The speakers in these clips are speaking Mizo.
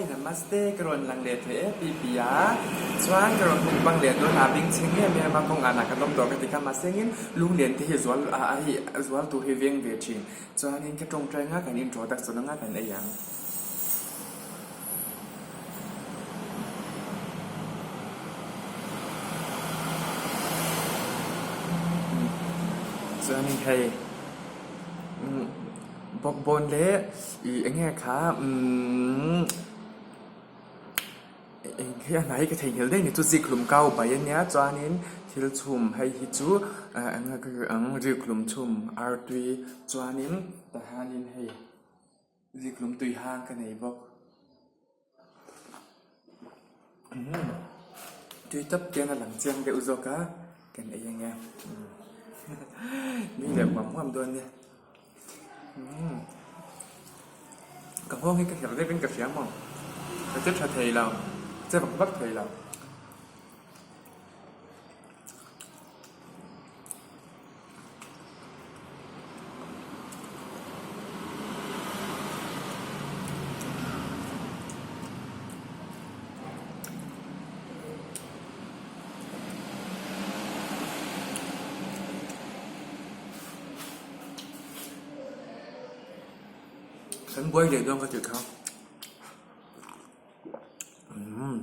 Namaste ka rawn lang leh thei e pi pi a chuan ka rawn mukbang leh dawn a bing chhing em em a kawng ah ka dawm tawh ka ti kha mahse engin lunglen te hi zual ah a hi zual tur hi veng ve thin chuanin ka tawngtai anga kan introduction anga kan ei ang. Chuanin hei bawkbawn leh ih eng nge kha umm eng hi a hna hi ka theihnghilh daih ni chu zikhlum kau bai ania chuanin thil chhum hei hi chu eng nge ka ang zikhlum chhum artui chuanin tah hianin hei. Zikhlum tui hang ka nei bawk. Umm tui tawp khian a lang chiang deuh zawk a kan ei ang e nui leh huam huam dawn nia umm ka nghawng hi ka herh deuhin ka hria maw ka che tha thei lo che vak vak thei lo. Kan buai leh dawn ka tih kha umm.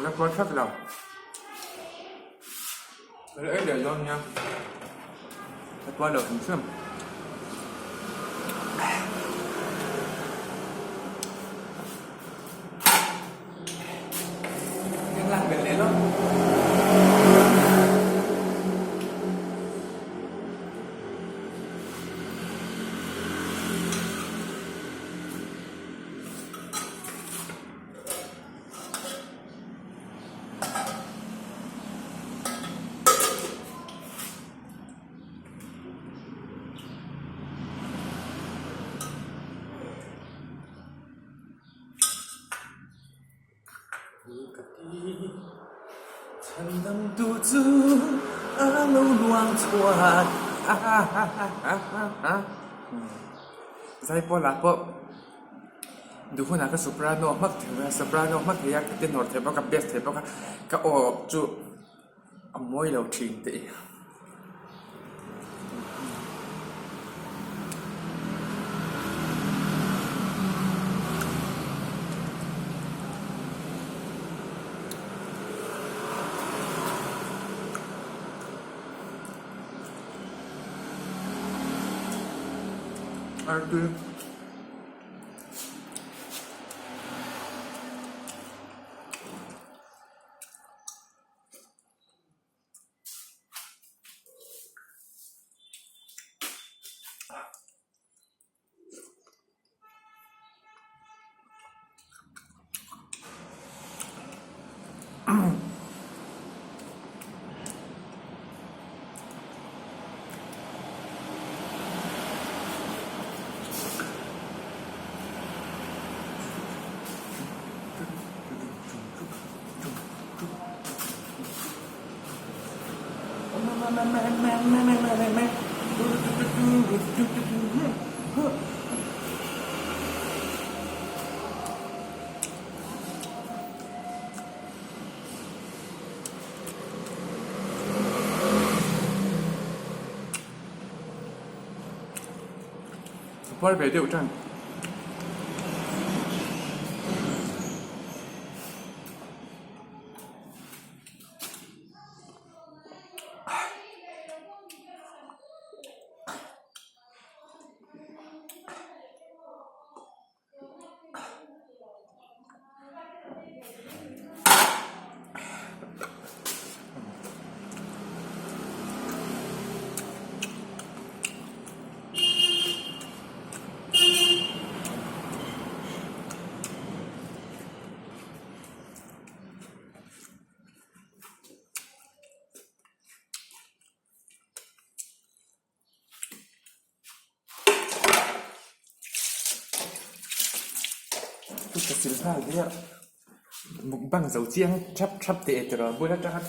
La kual thlap lo. Ka la ei leh dawn nia. Ka tuai lo hrim hrim. Kan lang belh leh lawk. Chhandamtu chu a lo luang chhuat a Zai pawh lah pawh duh hunah ka soprano hmak thei a soprano hmak thei a ka tenor thei bawk a bass thei bawk a ka aw chu a mawi lo thin teh e. Artui. Puar ve deuh tan. Ka sil nghal der mukbang zo chiang thap thap teh tiraw bul atanga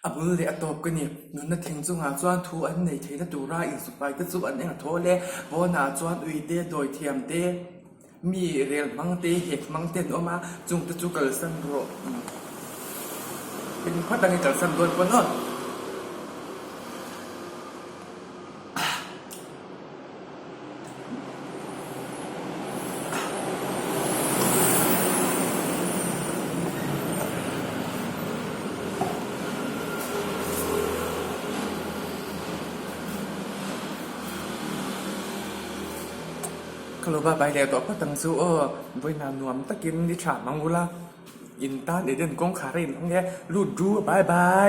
a bul leh a tawp ka ni nunna thing chungah chuan thu an nei theihna tura insupai te chu an eng a thaw le pawnah chuan ui te dawi thiam te mi rel hmang te hek hmang te an awm a chung te chu kalsan rawh eng phawt angin kalsan dawn pawn aw. Ka lo bye bye leh tawh phawt ang chu aw, vawiinah nuam takin ni tha mang ula, in tan Eden kawngkhar a inhawng e, lut ru bye bye.